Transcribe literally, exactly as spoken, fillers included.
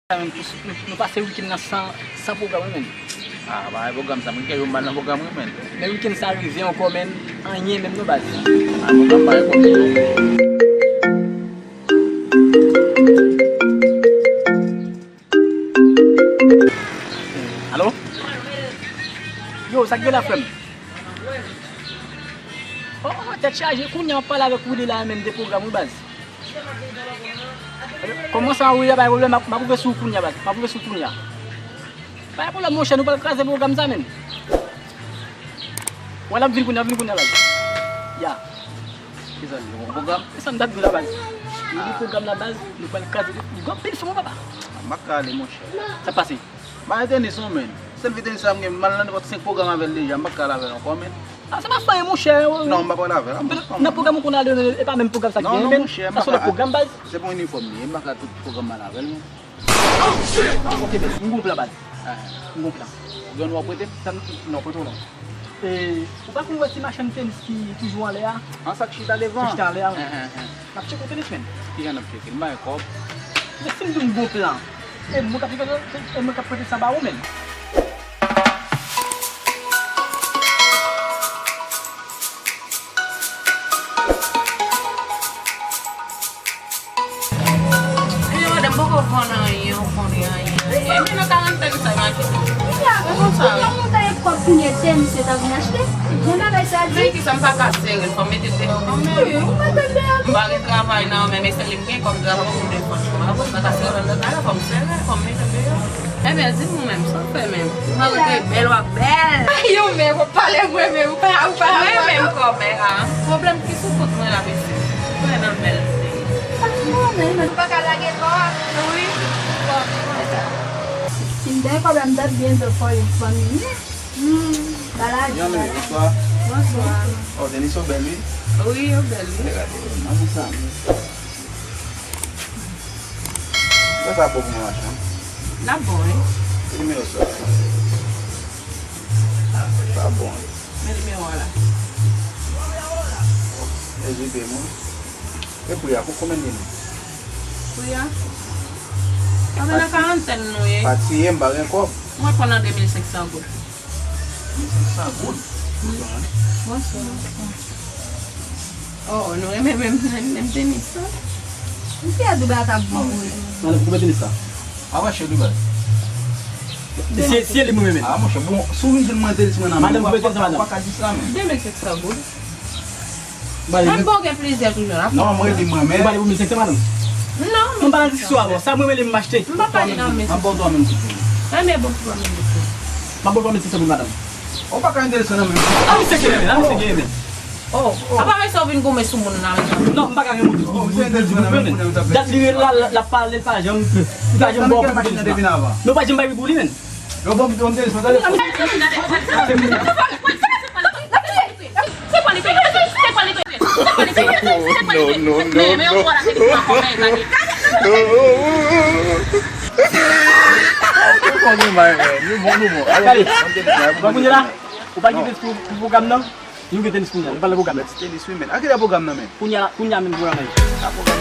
Sa menm, nou, nou, nou pase wikenn nan san, san pwogram, wi, menm. Ah, pa gen pwogram sa, mwen gen yon mal nan pwogram, wi, menm. Men wikenn sa rive ankò, menm, anyen menm non, baz. Ah, pwogram pa gen pwogram. Alo? Yo, sa k gen la, frè m? Oh, tèt chaje, kounye a m ap pale avèk Willy la, menm de pwogram, wi, baz. Kòman sa, Willy, pa gen pwoblèm, m ap, m ap rive sou ou kounye a, baz. M ap rive sou ou kounye a. Pa gen pwoblèm, monchè, nou pral kraze pwogram sa, menm. Wè, l ap vin kounye a, vin kounye a, baz. Ya. Kisa l gen, yon pwogram? Se sa m t ap di w la, baz. Nou gen pwogram la, baz, nou pral kraze. Li gen anpil fòm, papa. M pa ka ale, monchè. Sa k pase? M pa gen tenis non, menm. Sèl vye tenis sa m gen, m al nan nenpòt senk pwogram avè l deja, m pa ka al avè l ankò, menm. Ah, sa pa fè anyen, monchè. Non, m pa pral avè l. Nan pwogram ou konn ale, e pa menm pwogram sa ki genyen, menm. Non, non, monchè, m pa ka. Sa se yon lòt pwogram, baz. Se pou inifòm li ye, m pa ka tout pwogram m al avè l, menm. Ok, baz, m gon plan, baz. Ah. M gon plan. Ou gen w ap prete m? Sa m, non, prete w non. E, ou pa konn wè ti machann tenis ki toujou anlè a? An sa k chita devan? Ki chita anlè a, wi. Hen, hen, hen. N ap tcheke w tenis, menm. Kijan n ap tcheke? M pa gen kòb. Men si m di w m gon plan, e mwen k ap tcheke, e mwen k ap prete sa ba ou, menm. Ebyen, madanm, m poko konn anyen, ou konnen anyen, anyen. Ebyen, nan karantèn sa, m a kite. Kisa? Ou konn sa, wi. Yon moun ta gen kòb pou nèt, misye ta vin achte. Jan bagay sa di. Men kisa, m pa ka sere l, fò m mete l deyò kanmenm. Wi, ou mete l deyò. M pa gen travay nan men, men se li m gen kòm travay, m ap defann. Apre sa, ta sere l anndan kay la, fò m sere l, fò m mete l deyò. Ebyen, di m ou menm, sa w fè menm? Ou pa rete bèl, w ap bèl. Yo, men, w ap pale mwen menm, ou pa, ou pa. Mwen menm, kòmè a. Pwoblèm ki sou kont mwen la, mesye. Mwen nan bèl fi. Ou pa ka lage kò a? Wi. Bon, se sa. Si m te gen pwoblèm, m t ap byen do for you, for me. Hmm, bala di. Bonswa. Bonswa. Oh, Denis, ou bèl, wi. Wi, ou bèl, wi. Gade, nan sa. Sa sa bon pou mwen, machann? L ap bon, wi. Ki nimewo sa? Sa bon, wi. Men nimewo a la. E jipe mwen. E pri a, pou konbyen li ye? Pri a? Anben nan karantèn nou ye. Pa tiye m, pa gen kòb. Mwen pran nan de mil senk san goud. Mil senk san goud. Bonswa. Oh, nou renmen menm, menm, menm tenis, non? M te di w ba t ap bon pou ou. Madanm, koupe tenis la. A wè, cheri, baz. Se, se li mwen renmen. Ah, monchè, bon, si w vin jwenn mwen tenis mwen nan men, w ap, w ap, w ap ka di sa, men. De mil senk san goud. Menm bon gen plizyè toujou la. Non, mwen li mwen, men. Ou pale pou mil senk san, madanm? Non, non. M pa nan diskisyon avè w. Sa mwen menm li m achte. M pa pale nan mil senk san. M ap ba w twa mil goud. Ebyen bon pou twa mil goud. M ap ba w twa mil senk san goud, madanm. Ou pa ka enterese nan men. A, misye ki renmen, a, misye ki renmen. Oh, apa mesye w vin goumen sou moun la menm? Non, m pa ka gen moun. Oh, misye enterese nan men. Dat li rele la, l ap pale, l pa janm, li pa janm ba w pou tenis la. Non, pa janm bay pou li menm. Yo, bon, bon, bon, bon, bon. Ou pa gen tenis pou, pou pwogram nan? Nou gen tenis kounye a, nou pral nan pwogram nan. Tenis, wi, men. A kilè pwogram nan, men? Kounye a, kounye a menm pwogram nan ye. A pwogram